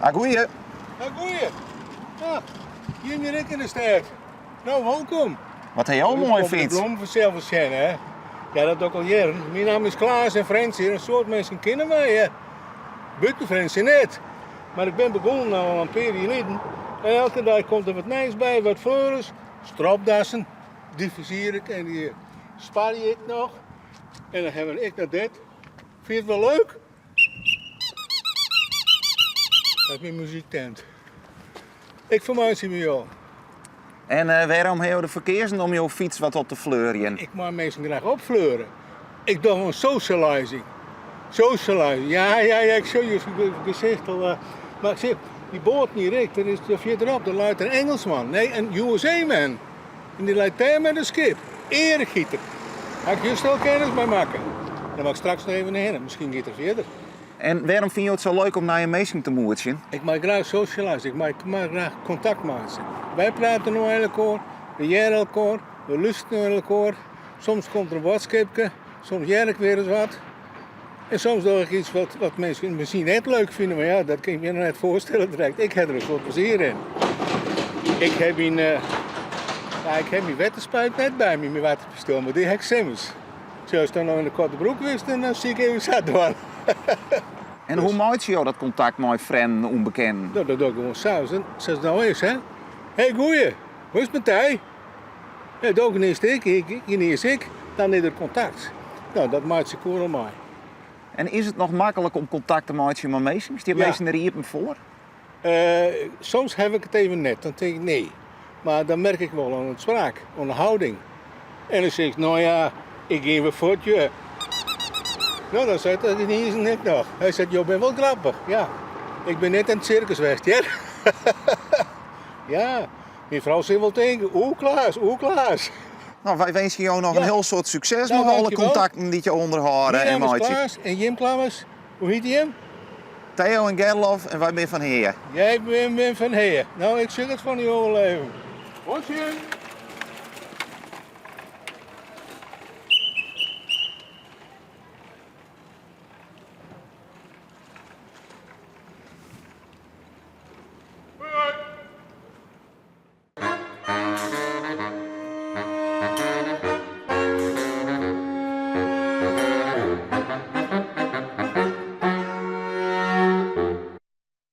Ah, goeie. Ah, goeie. Ja, jim hjir ek yn de stêd. No, wolkom. Wat ha jo in moaie fyts. De blom fansels sjen, hè. Ja, dat doe ik al jierren. Myn namme is Klaas en Frjentsjer. In soad minsken kinne my, hè. Bûten Frjentsjer net. Mar ik bin begûn al in pear jier lyn. En elke dei komt der wat nijs by, wat fleures, stropdassen. Dy fersier ik en dy sparje ik noch. En dan hawwe we ek noch dit. Fyn je it wol leuk? Dat is myn muzyktent. Ik fermeitsje my al. En eh, wêrom ha jo derfoar keazen om jo fyts wat op te fleurjen? Ik mei minsken graach opfleuren. Ik doch oan socializing. Socializing, ja, ja, ja, ik sjoch je gesicht al. Eh, mar ik sis, dy boat hjir ek, der is fierderop, der leit in Engelsman, nee, in USA-man. En dy leit dêr mei de skip. Earegiter. Ha ik just al kennis mei makke. Dan moat ik straks noch even hinne, miskien giet er fierder. En wêrom fine jo it sa leuk om nije minsken te moetsjen? Ik mei graach socialize, ik mei, mei graach kontakt meitsje. Wy prate no mei elkoar, we hearre elkoar, we lústerje nei elkoar. Soms komt der in boadskipke, soms hear ik wer ris wat. En soms doch ik iets wat, wat minsken miskien net leuk fine, mar ja, dat kin ik my noch net foarstelle direkt. Ik ha der in soad plezier yn. Ik ha myn, uh, ja, ik ha myn wetterspuit net by my, myn wetterpistoal, mar dy ha ik simmers. Ast dan noch yn de koarte broek wist, dan sil ik even sa dwaan. En hoe meitsje jo dat kontakt mei frjemden, ûnbekenden? No, dat doch ik gewoan sa, sa't it no is, hè. Hey, goeie, hoe is it mei dy? Ja, do gniist ek, ik gniis ek, dan is der kontakt. No, dat meitsje ik oeral mei. En is it noch maklik om kontakt te meitsjen mei minsken? Stean Ja. minsken der iepen foar? Eh, soms ha ik it even net, dan tink ik nee. Mar dan merk ik wol oan it spraak, oan de hâlding. En dan sis ik, no ja, ik gean wer fuort, je. No, dan seit er ynienen ek noch. Hy seit, jo binne wol grappich. Ja, ik bin net yn it sirkus west, hear. Ja, myn frou sil wol tinke, oeh Klaas, oeh Klaas. No, wy winskje jo noch in Ja. hiel soad sukses Nou, mei alle dankjewol. kontakten dy't jo ûnderhâlde Myn en namme is meitsje. Klaas en jim Klaas, hoe hiet jim? Theo en Gerlof en wy binne fan Hea. Jij bent fan Hea. No, ik sjoch it fan jo wol even. Oant sjen.